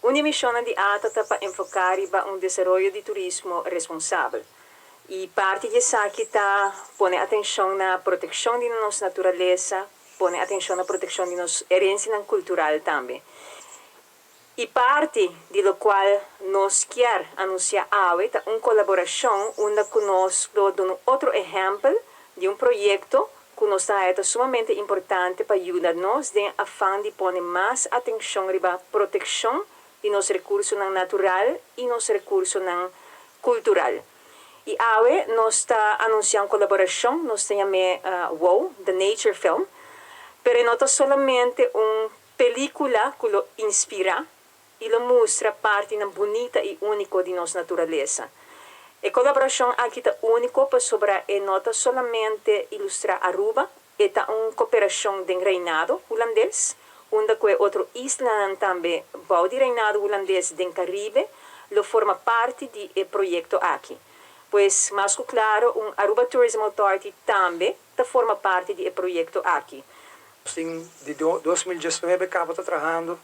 Un di e mishonnan di ATA ta pa enfoká riba un desaroyo di turismo responsabel. I parti di esaki ta pone atenshon na protekshon di nos naturalesa, pone atenshon na protekshon di nos herensianan kultural tambe. I parti di lokual nos kier anunsiá awe ta un kolaborashon unda ku nos lo duna un otro ehèmpel di un proyekto ku nos ta haya ta sumamente importante pa yuda nos den afan di pone mas atenshon riba protekshon di nos rekursonan natural i nos rekursonan kultural. I awe nos ta anunsiá un kolaborashon, nos ta yam'é Wow, The Nature Film, pero e no ta solamente un pelíkula ku lo inspirá i lo mustra partinan bunita i úniko di nos naturalesa. E kolaborashon aki ta úniko pasobra e no ta solamente ilustrá Aruba, e ta un koperashon den Reinado Hulandes, unda ku e otro islanan tambe bou di Reinado Hulandes den Karibe lo forma parti di e proyekto aki. Pues mas ku klaro un Aruba Tourism Authority tambe ta forma parti di e proyekto aki. Nos tin di 2019 kaba ta trahando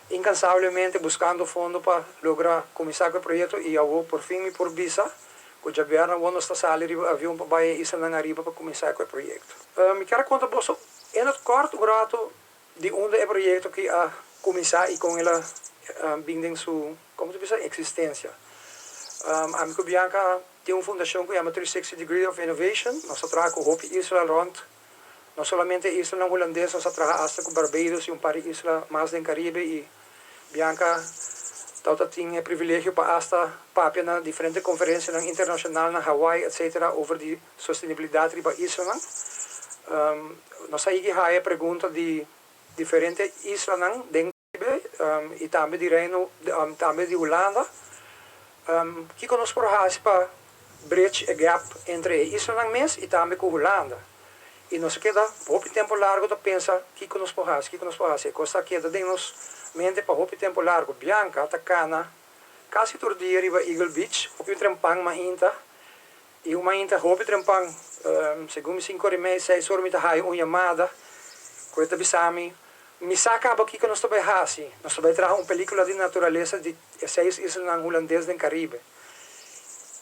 inkansablemente buskando fondo pa logra kuminsá ku e proyekto i awor por fin mi por bisa ku djabièrnè awor nos ta sali riba avion pa bai e islanan ariba pa kuminsá ku e proyekto. Mi kier a konta boso in het kort un ratu di unda e proyekto aki a kuminsá i kon el a bin den su, komo ta bisa, eksistensia. Ami ku Bianca tin un fundashon ku yama 360 Degree of Innovation. Nos ta traha ku hopi isla rònt, no solamente e islanan hulandes, nos a traha asta ku Barbados i un par di isla mas den Karibe i Bianca tabata tin e privilegio pa asta papia na diferente konferensianan internashonal na Hawaii etcetera over di sostenibilidat riba islanan. Nos a higi haya pregunta di diferente islanan den Karibe i tambe di Reino tambe di Hulanda kiko nos por hasi pa bridge e gap entre e islanan mes i tambe ku Hulanda. I nos a keda hopi tempu largu ta pensa kiko nos por hasi, kiko nos por hasi. E kos ta keda den nos mente pa hopi tempu largu. Bianca ta kana kasi tur dia riba Eagle Beach, hopi trempan mainta. I un mainta hopi trempan, segun mi sinku ora i mei, seis ora mi ta haya un yamada ku e ta bisa mi, Mi sa kaba kiko nos ta bai hasi. Nos ta bai traha un pelikula di naturalesa di e seis islanan hulandes den Karibe.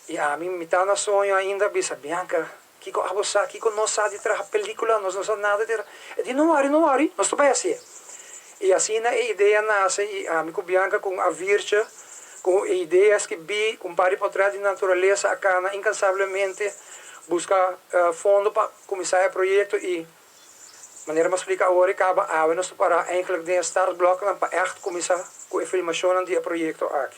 I ami, mi ta na soño ainda, a bisa, Bianca, Kiko abo sa? Kiko nos sa di traha pelicula? Nos no sa nada di traha. E di, No wori, no wori, nos ta bai hacié. I asina e idea nace i ami cu Bianca cu un avirtje, cu e idea skibi, cu un par di potret di naturalesa a cana incansablemente busca fondo pa cuminsa e proyecto i manera mi a splica awor e caba awe nos ta para eigenlijk den e startbloknan pa echt cuminsa cu e filmacionnan di e proyecto aki.